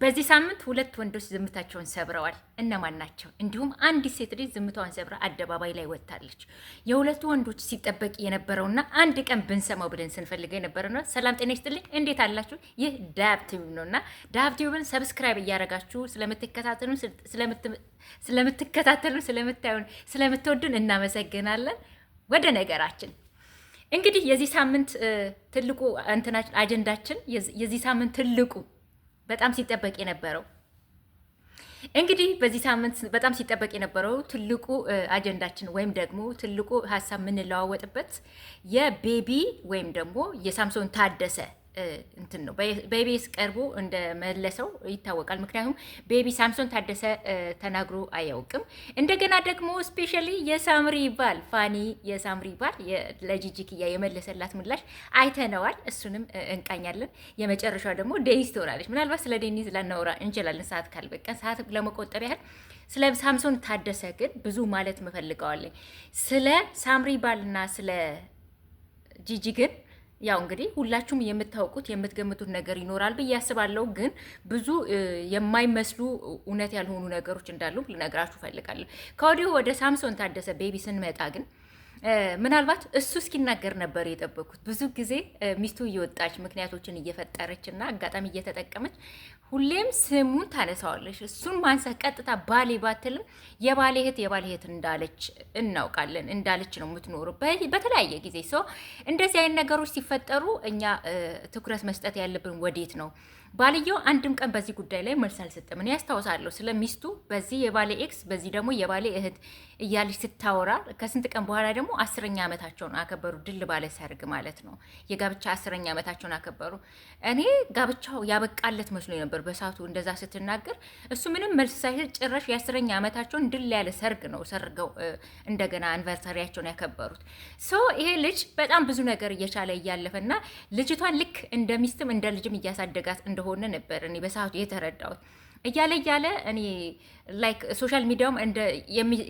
በዚህ ሳምንት ሁለት ወንዶች ዝምታቸውን ሰብረዋል። እነማን ናቸው? እንዲሁም አንዲት ሴት ልጅ ዝምታዋን ሰብራ አደባባይ ላይ ወጥታለች። የሁለቱ ወንዶች ሲጠበቅ የነበረውና አንድ ቀን ብንሰማው ብለን ስንፈልገው የነበረው ነው። ሰላም ጤና ይስጥልኝ። እንዴት አላችሁ? ይህ ዳብ ቲዩብ ነው እና ዳብ ቲዩብን subscribe እያደረጋችሁ ስለምትከታተሉን፣ ስለምታዩን፣ ስለምትወዱን እናመሰግናለን። ወደ ነገራችን እንግዲህ የዚህ ሳምንት ትልቁ እንትናችን አጀንዳችን፣ የዚህ ሳምንት ትልቁ በጣም ሲጠበቅ የነበረው፣ እንግዲህ በዚህ ሳምንት በጣም ሲጠበቅ የነበረው ትልቁ አጀንዳችን ወይም ደግሞ ትልቁ ሀሳብ የምንለዋወጥበት የቤቢ ወይም ደግሞ የሳምሶን ታደሰ እንትን ነው። በኢቢኤስ ቀርቦ እንደመለሰው ይታወቃል። ምክንያቱም ቤቢ ሳምሶን ታደሰ ተናግሮ አያውቅም። እንደገና ደግሞ specially የሳምሪ ባል ፋኒ፣ የሳምሪ ባል ለጂጂክያ የመለሰላት ምላሽ አይተነዋል። እሱንም እንቃኛለን። የመጨረሻው ደግሞ ዴኒስ ትሆናለች። ምናልባት ስለ ዴኒስ ላናወራ እንችላለን ሰዓት ካልበቃን፣ ሰዓት ለመቆጠብ ያህል። ስለ ሳምሶን ታደሰ ግን ብዙ ማለት እፈልጋለሁ። ስለ ሳምሪ ባልና ስለ ጂጂ ግን ያው እንግዲህ ሁላችሁም የምታውቁት የምትገምቱት ነገር ይኖራል ብዬ አስባለሁ። ግን ብዙ የማይመስሉ እውነት ያልሆኑ ነገሮች እንዳሉ ልነግራችሁ እፈልጋለሁ። ከወዲሁ ወደ ሳምሶን ታደሰ ቤቢ ስንመጣ ግን ምናልባት እሱ እስኪናገር ነበር የጠበኩት። ብዙ ጊዜ ሚስቱ እየወጣች ምክንያቶችን እየፈጠረች እና አጋጣሚ እየተጠቀመች ሁሌም ስሙን ታነሳዋለች። እሱን ማንሳት ቀጥታ ባሌ ባትልም የባሌ እህት፣ የባሌ እህት እንዳለች እናውቃለን። እንዳለች ነው የምትኖረው በተለያየ ጊዜ። So እንደዚህ አይነት ነገሮች ሲፈጠሩ እኛ ትኩረት መስጠት ያለብን ወዴት ነው? ባልየው አንድም ቀን በዚህ ጉዳይ ላይ መልስ አልሰጠም። እኔ ያስታውሳለሁ ስለ ሚስቱ በዚህ የባሌ ex፣ በዚህ ደግሞ የባሌ እህት እያለች ስታወራ ከስንት ቀን በኋላ ደግሞ 10ኛ ዓመታቸውን አከበሩ። ድል ባለ ሰርግ ማለት ነው። የጋብቻ 10ኛ ዓመታቸውን አከበሩ። እኔ ጋብቻው ያበቃለት መስሎ ነበር በሰዓቱ እንደዛ ስትናገር። እሱ ምንም መልስ ሳይሰጥ ጭራሽ የ10ኛ ዓመታቸውን ድል ያለ ሰርግ ነው ሰርገው እንደገና anniversary ያቸውን ያከበሩት። So ይሄ ልጅ በጣም ብዙ ነገር እየቻለ እያለፈና ልጅቷን ልክ እንደ ሚስትም እንደ ልጅም እያሳደጋት እንደሆነ ነበር እኔ በሰዓቱ የተረዳሁት። እያለ እያለ እኔ like social media ውም እንደ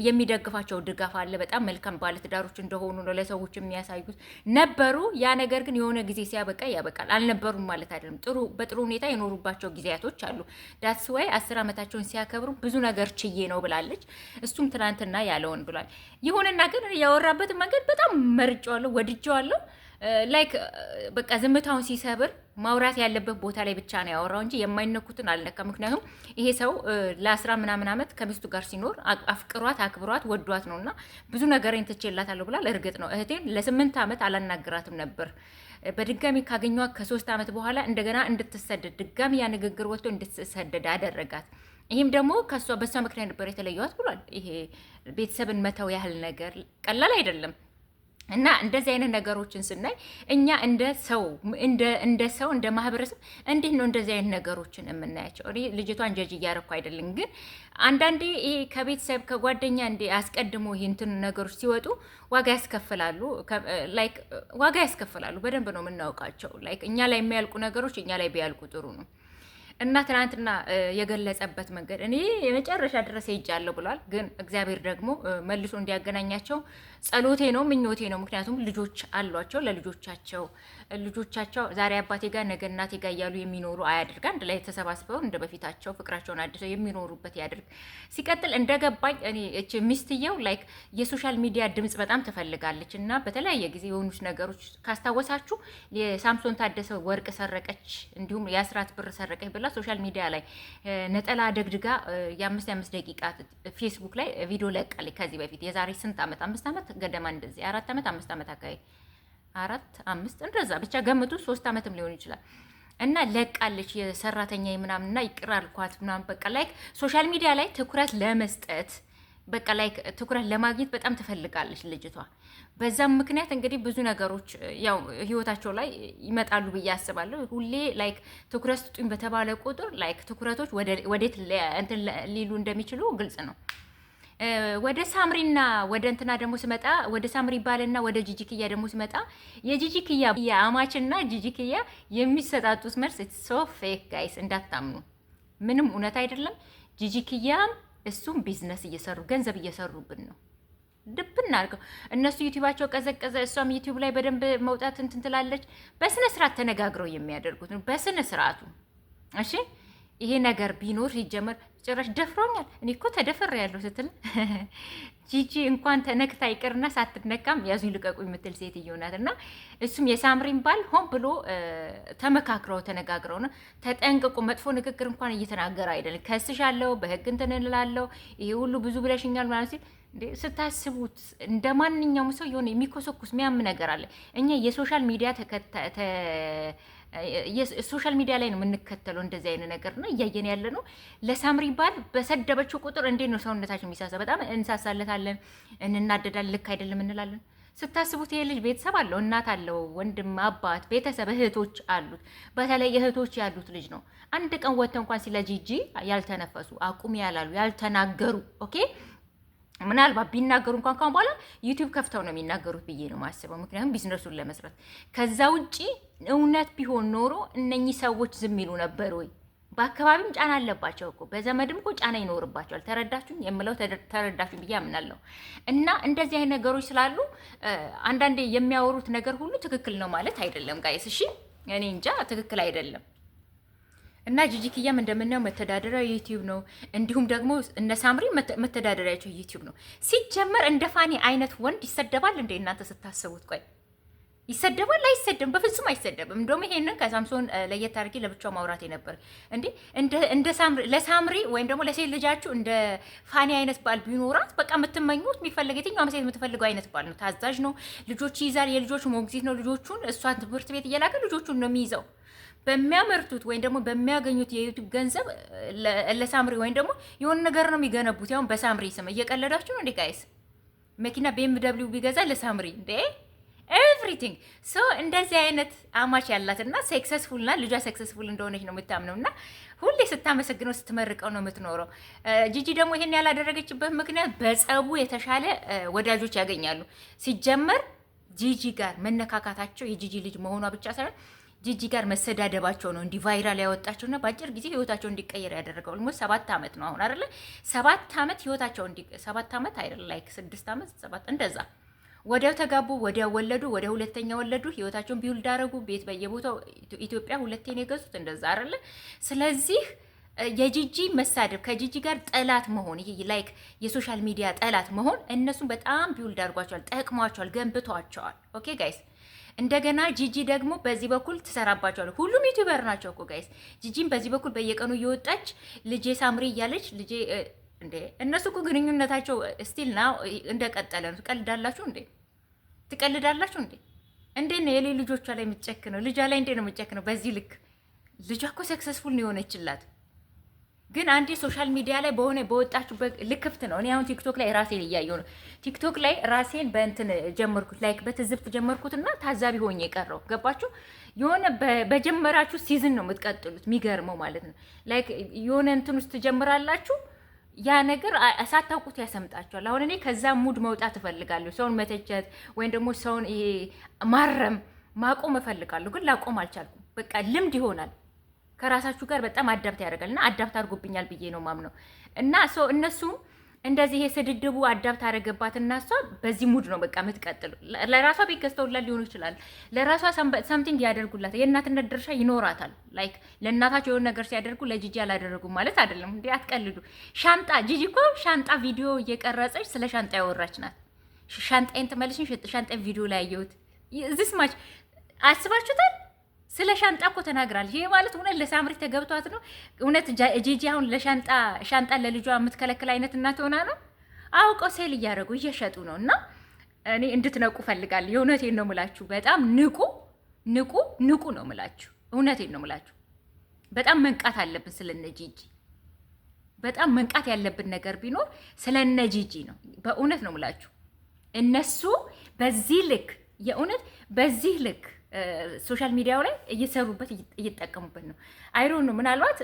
የሚደግፋቸው ድጋፍ አለ። በጣም መልካም ባለትዳሮች እንደሆኑ ነው ለሰዎች የሚያሳዩት ነበሩ። ያ ነገር ግን የሆነ ጊዜ ሲያበቃ ያበቃል። አልነበሩም ማለት አይደለም። ጥሩ በጥሩ ሁኔታ የኖሩባቸው ጊዜያቶች አሉ። That's why 10 ዓመታቸውን ሲያከብሩ ብዙ ነገር ችዬ ነው ብላለች። እሱም ትናንትና ያለውን ብሏል። ይሁንና ግን ያወራበትን መንገድ በጣም መርጬዋለሁ፣ ወድጄዋለሁ። Like በቃ ዝምታውን ሲሰብር ማውራት ያለበት ቦታ ላይ ብቻ ነው ያወራው እንጂ የማይነኩትን አልነካም። ምክንያቱም ይሄ ሰው ለ10 ምናምን ዓመት ከሚስቱ ጋር ሲኖር አፍቅሯት፣ አክብሯት፣ ወዷት ነው እና ብዙ ነገር ትቼላታለሁ ብሏል። እርግጥ ነው እህቴን ለ8 ዓመት አላናግራትም ነበር። በድጋሚ ካገኘኋት ከ3 ዓመት በኋላ እንደገና እንድትሰደድ፣ ድጋሚ ያ ንግግር ወጥቶ እንድትሰደድ አደረጋት። ይህም ደግሞ ከሷ በሷ ምክንያት ነበር የተለየኋት ብሏል። ይሄ ቤተሰብን መተው ያህል ነገር ቀላል አይደለም። እና እንደዚህ አይነት ነገሮችን ስናይ እኛ እንደ ሰው፣ እንደ ማህበረሰብ እንዴት ነው እንደዚህ አይነት ነገሮችን የምናያቸው? እኔ ልጅቷን judge እያረኩ አይደለም፣ ግን አንዳንዴ ይሄ ከቤተሰብ ከጓደኛ እንደ አስቀድሞ ይሄ እንትን ነገሮች ሲወጡ ዋጋ ያስከፍላሉ። Like ዋጋ ያስከፍላሉ። በደንብ ነው የምናውቃቸው። Like እኛ ላይ የሚያልቁ ነገሮች እኛ ላይ ቢያልቁ ጥሩ ነው። እና ትናንትና የገለጸበት መንገድ እኔ የመጨረሻ ድረስ ሄጃለሁ ብሏል። ግን እግዚአብሔር ደግሞ መልሶ እንዲያገናኛቸው ጸሎቴ ነው፣ ምኞቴ ነው። ምክንያቱም ልጆች አሏቸው። ለልጆቻቸው፣ ልጆቻቸው ዛሬ አባቴ ጋር ነገ እናቴ ጋር እያሉ የሚኖሩ አያድርግ። አንድ ላይ ተሰባስበው እንደ በፊታቸው ፍቅራቸውን አድሰው የሚኖሩበት ያድርግ። ሲቀጥል እንደገባኝ እኔ እች ሚስትየው like የ social media ድምጽ በጣም ትፈልጋለች እና በተለያየ ጊዜ የሆኑት ነገሮች ካስታወሳችሁ የሳምሶን ታደሰ ወርቅ ሰረቀች፣ እንዲሁም የአስራት ብር ሰረቀች ብላ social media ላይ ነጠላ ደግድጋ የ5 የ5 ደቂቃ ፌስቡክ ላይ ቪዲዮ ለቃለች። ከዚህ በፊት የዛሬ ስንት ዓመት፣ 5 ዓመት ገደማ እንደዚህ፣ 4 ዓመት 5 ዓመት አካባቢ፣ አራት አምስት እንደዛ ብቻ ገምቱ፣ 3 ዓመትም ሊሆን ይችላል። እና ለቃለች የሰራተኛ ምናምን እና ይቅር አልኳት ምናምን። በቃ like social media ላይ ትኩረት ለመስጠት፣ በቃ like ትኩረት ለማግኘት በጣም ትፈልጋለች ልጅቷ። በዛም ምክንያት እንግዲህ ብዙ ነገሮች ያው ህይወታቸው ላይ ይመጣሉ ብዬ አስባለሁ። ሁሌ like ትኩረት ስጡኝ በተባለ ቁጥር like ትኩረቶች ወዴት እንትን ሊሉ እንደሚችሉ ግልጽ ነው። ወደ ሳምሪና ወደ እንትና ደግሞ ስመጣ፣ ወደ ሳምሪ ባልና ወደ ጂጂክያ ደግሞ ስመጣ የጂጂክያ አማችና ጂጂክያ የሚሰጣጡት መልስ so fake guys፣ እንዳታምኑ፣ ምንም እውነት አይደለም። ጂጂክያም እሱም ቢዝነስ እየሰሩ ገንዘብ እየሰሩብን ነው። ድብን አድርገው እነሱ ዩቲዩባቸው ቀዘቀዘ፣ እሷም ዩቲዩብ ላይ በደንብ መውጣት እንትን ትላለች። በስነ ስርዓት ተነጋግረው የሚያደርጉት ነው። በስነ ስርዓቱ እሺ። ይሄ ነገር ቢኖር ሲጀመር ጭራሽ ደፍሮኛል፣ እኔ እኮ ተደፍሬያለሁ ስትል ጂጂ እንኳን ተነክታ ይቅርና ሳትነካም ያዙኝ ልቀቁ የምትል ሴትዮ ናት። እና እሱም የሳምሪን ባል ሆን ብሎ ተመካክረው ተነጋግረው ነው። ተጠንቅቁ፣ መጥፎ ንግግር እንኳን እየተናገረ አይደለም። ከስሻለሁ፣ በህግ እንትን እላለሁ፣ ይሄ ሁሉ ብዙ ብለሽኛል ማለት ሲል ስታስቡት እንደ ማንኛውም ሰው የሆነ የሚኮሰኩስ ሚያም ነገር አለ። እኛ የ social media ላይ ነው የምንከተለው እንደዚህ አይነት ነገር ነው እያየን ያለ ነው። ለሳምሪ ባል በሰደበችው ቁጥር እንዴት ነው ሰውነታችን የሚሳሳ? በጣም እንሳሳለታለን፣ እንናደዳለን፣ ልክ አይደለም እንላለን። ስታስቡት ይሄ ልጅ ቤተሰብ አለው፣ እናት አለው፣ ወንድም፣ አባት፣ ቤተሰብ፣ እህቶች አሉት። በተለይ እህቶች ያሉት ልጅ ነው። አንድ ቀን ወጥተው እንኳን ስለ ጂጂ ያልተነፈሱ፣ አቁሚ ያላሉ፣ ያልተናገሩ፣ okay፣ ምናልባት ቢናገሩ እንኳን ካሁን በኋላ YouTube ከፍተው ነው የሚናገሩት ብዬ ነው የማስበው። ምክንያቱም ቢዝነሱን ለመስራት። ከዛ ውጪ እውነት ቢሆን ኖሮ እነኚህ ሰዎች ዝም ይሉ ነበር ወይ? በአካባቢም ጫና አለባቸው እኮ፣ በዘመድም እኮ ጫና ይኖርባቸዋል። ተረዳችሁኝ? የምለው ተረዳችሁኝ ብዬ አምናለሁ። እና እንደዚህ አይነት ነገሮች ስላሉ አንዳንዴ የሚያወሩት ነገር ሁሉ ትክክል ነው ማለት አይደለም guys። እሺ፣ እኔ እንጃ፣ ትክክል አይደለም። እና ጂጂ ኪያም እንደምናየው መተዳደሪያ YouTube ነው። እንዲሁም ደግሞ እነ ሳምሪ መተዳደሪያቸው YouTube ነው። ሲጀመር እንደ ፋኒ አይነት ወንድ ይሰደባል እንዴ? እናንተ ስታስቡት፣ ቆይ ይሰደባል? አይሰደብም። በፍጹም አይሰደብም። እንደውም ይሄንን ከሳምሶን ለየት አድርጌ ለብቻው ማውራት የነበር እንዴ፣ እንደ ሳምሪ፣ ለሳምሪ ወይም ደግሞ ለሴት ልጃችሁ እንደ ፋኒ አይነት ባል ቢኖራት በቃ የምትመኙት፣ የሚፈለግ፣ የትኛውም ሴት የምትፈልገው አይነት ባል ነው። ታዛዥ ነው። ልጆች ይይዛል። የልጆቹ ሞግዚት ነው። ልጆቹን እሷን ትምህርት ቤት እየላከ ልጆቹን ነው የሚይዘው። በሚያመርቱት ወይም ደግሞ በሚያገኙት የ YouTube ገንዘብ ለሳምሪ ወይም ደግሞ የሆነ ነገር ነው የሚገነቡት። ያሁን በሳምሪ ስም እየቀለዳችሁ ነው እንዴ guys? መኪና BMW ቢገዛ ለሳምሪ እንዴ፣ everything። So እንደዚህ አይነት አማች ያላት እና successful ና ልጇ successful እንደሆነች ነው የምታምነው እና ሁሌ ስታመሰግነው ስትመርቀው ነው የምትኖረው። ጂጂ ደግሞ ይሄን ያላደረገችበት ምክንያት በጸቡ የተሻለ ወዳጆች ያገኛሉ። ሲጀመር ጂጂ ጋር መነካካታቸው፣ የጂጂ ልጅ መሆኗ ብቻ ሳይሆን ጂጂ ጋር መሰዳደባቸው ነው እንዲህ viral ያወጣቸውና በአጭር ጊዜ ህይወታቸው እንዲቀየር ያደረገው። Almost 7 ዓመት ነው አሁን አይደለ? 7 ዓመት ህይወታቸው እንዲ 7 ዓመት አይደለ፣ like 6 ዓመት፣ 7 እንደዛ። ወዲያው ተጋቡ፣ ወዲያው ወለዱ፣ ወደ ሁለተኛ ወለዱ፣ ህይወታቸውን build አደረጉ። ቤት በየቦታው ኢትዮጵያ ሁለቴ ነው የገዙት፣ እንደዛ አይደለ? ስለዚህ የጂጂ መሳደብ፣ ከጂጂ ጋር ጠላት መሆን፣ ይሄ like የ social media ጠላት መሆን እነሱን በጣም build አድርጓቸዋል፣ ጠቅሟቸዋል፣ ገንብቷቸዋል። Okay guys፣ እንደገና ጂጂ ደግሞ በዚህ በኩል ትሰራባቸዋል። ሁሉም YouTuber ናቸው እኮ guys። ጂጂም በዚህ በኩል በየቀኑ እየወጣች ልጄ ሳምሪ እያለች፣ ልጄ እንዴ፣ እነሱ እኮ ግንኙነታቸው still now እንደቀጠለ ነው። ትቀልዳላችሁ እንዴ? ትቀልዳላችሁ እንዴ? እንዴት ነው የሌ ልጆቿ ላይ የምትጨክነው? ልጇ ላይ እንዴት ነው የምትጨክነው? በዚህ ልክ ልጇ እኮ successful ነው የሆነችላት። ግን አንዴ social media ላይ በሆነ በወጣችሁበት ልክፍት ነው። እኔ አሁን TikTok ላይ ራሴን እያየሁ ነው። TikTok ላይ ራሴን በእንትን ጀመርኩት፣ like በትዝብት ጀመርኩትና ታዛቢ ሆኜ የቀረው ገባችሁ? የሆነ በጀመራችሁ season ነው የምትቀጥሉት። የሚገርመው ማለት ነው። Like የሆነ እንትን ውስጥ ትጀምራላችሁ፣ ያ ነገር ሳታውቁት ያሰምጣችኋል። አሁን እኔ ከዛ mood መውጣት እፈልጋለሁ። ሰውን መተቸት ወይም ደግሞ ሰውን ይሄ ማረም ማቆም እፈልጋለሁ፣ ግን ላቆም አልቻልኩም። በቃ ልምድ ይሆናል፣ ከራሳችሁ ጋር በጣም adapt ያደርጋል እና adapt አድርጎብኛል ብዬ ነው ማምነው። እና እነሱም እንደዚህ ይሄ ስድድቡ adapt አደረገባት እና እሷ በዚህ mood ነው በቃ የምትቀጥሉ። ለራሷ ቤት ገዝተውላት ሊሆኑ ይችላል። ለራሷ something ያደርጉላት፣ የእናትነት ድርሻ ይኖራታል። Like ለእናታቸው የሆነ ነገር ሲያደርጉ ለጂጂ አላደረጉም ማለት አይደለም። እንዴ አትቀልዱ። ሻንጣ፣ ጂጂ እኮ ሻንጣ ቪዲዮ እየቀረጸች ስለ ሻንጣ ያወራች ናት። ሻንጣዬን ትመልሽን፣ ሻንጣዬን ቪዲዮ ላይ ያየሁት this much አስባችሁታል? ስለ ሻንጣ እኮ ተናግራለች። ይሄ ማለት እውነት ለሳምሪ ተገብቷት ነው? እውነት ጂጂ አሁን ለሻንጣ፣ ሻንጣ ለልጇ የምትከለክል አይነት እናት ሆና ነው? አውቀው sell እያደረጉ እየሸጡ ነው። እና እኔ እንድትነቁ ፈልጋለሁ። የእውነቴን ነው ምላችሁ። በጣም ንቁ፣ ንቁ፣ ንቁ ነው ምላችሁ። እውነቴን ነው ምላችሁ። በጣም መንቃት አለብን ስለነ ጂጂ። በጣም መንቃት ያለብን ነገር ቢኖር ስለነ ጂጂ ነው። በእውነት ነው ምላችሁ። እነሱ በዚህ ልክ፣ የእውነት በዚህ ልክ social media ው ላይ እየሰሩበት እየጠቀሙበት ነው። I don't know፣ ምናልባት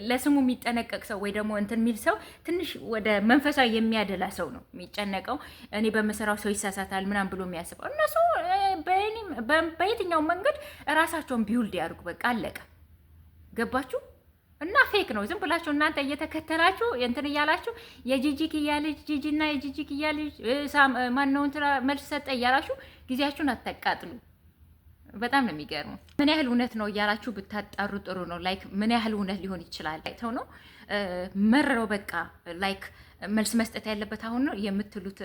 ለስሙ የሚጠነቀቅ ሰው ወይ ደግሞ እንትን የሚል ሰው፣ ትንሽ ወደ መንፈሳዊ የሚያደላ ሰው ነው የሚጨነቀው። እኔ በምሰራው ሰው ይሳሳታል ምናምን ብሎ የሚያስበው። እነሱ በየትኛው መንገድ ራሳቸውን build ያድርጉ። በቃ አለቀ። ገባችሁ? እና fake ነው። ዝም ብላችሁ እናንተ እየተከተላችሁ እንትን እያላችሁ የጂጂ ክያ ልጅ፣ ጂጂ እና የጂጂ ክያ ልጅ ማነው እንትና መልስ ሰጠ እያላችሁ ጊዜያችሁን አታቃጥሉ። በጣም ነው የሚገርመው። ምን ያህል እውነት ነው እያላችሁ ብታጣሩ ጥሩ ነው። Like ምን ያህል እውነት ሊሆን ይችላል አይተው ነው መረረው በቃ like መልስ መስጠት ያለበት አሁን ነው የምትሉት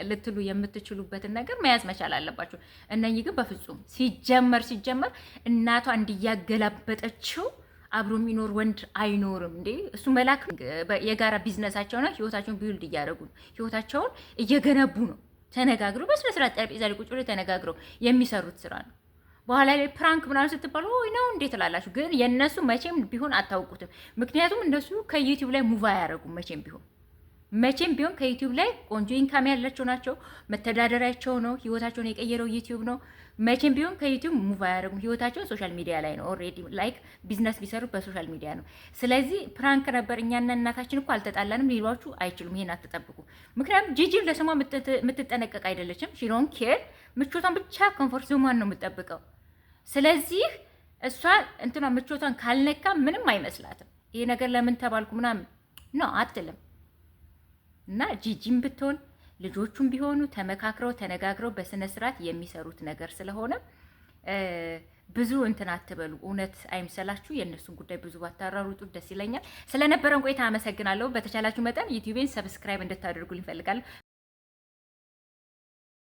ልትሉ የምትችሉበትን ነገር መያዝ መቻል አለባችሁ። እነኚህ ግን በፍጹም ሲጀመር እናቷ እንዲያገላበጠችው አብሮ የሚኖር ወንድ አይኖርም እንዴ! እሱ መላክ የጋራ ቢዝነሳቸው ነው። ህይወታቸውን build እያደረጉ ነው። ህይወታቸውን እየገነቡ ነው። ተነጋግረው በስነ ስርዓት ጠረጴዛ ላይ ቁጭ ብለው ተነጋግረው የሚሰሩት ስራ ነው። በኋላ ላይ prank ምናምን ስትባሉ ወይ ነው እንዴት ትላላችሁ። ግን የእነሱ መቼም ቢሆን አታውቁትም። ምክንያቱም እነሱ ከ YouTube ላይ move አያደርጉም መቼም ቢሆን ከ YouTube ላይ ቆንጆ income ያላቸው ናቸው። መተዳደሪያቸው ነው። ህይወታቸውን የቀየረው YouTube ነው። መቼም ቢሆን ከ YouTube move አያደርጉም። ህይወታቸውን social media ላይ ነው። Already like business ቢሰሩ በ social media ነው። ስለዚህ prank ነበር፣ እኛና እናታችን እኮ አልተጣላንም ሊሏችሁ አይችሉም። ይሄን አትጠብቁ። ምክንያቱም ጂጂም ለስሟ የምትጠነቀቅ አይደለችም። She don't care፣ ምቾቷን ብቻ comfort zone ኗን ነው የምትጠብቀው። ስለዚህ እሷ እንትኗ ምቾቷን ካልነካ ምንም አይመስላትም። ይሄ ነገር ለምን ተባልኩ ምናምን ነው አትልም። እና ጂጂም ብትሆን ልጆቹም ቢሆኑ ተመካክረው ተነጋግረው በስነ ስርዓት የሚሰሩት ነገር ስለሆነ ብዙ እንትን አትበሉ። እውነት አይምሰላችሁ። የእነሱን ጉዳይ ብዙ ባታራሩጡ ደስ ይለኛል። ስለነበረን ቆይታ አመሰግናለሁ። በተቻላችሁ መጠን YouTube ኤን subscribe እንድታደርጉልኝ እፈልጋለሁ።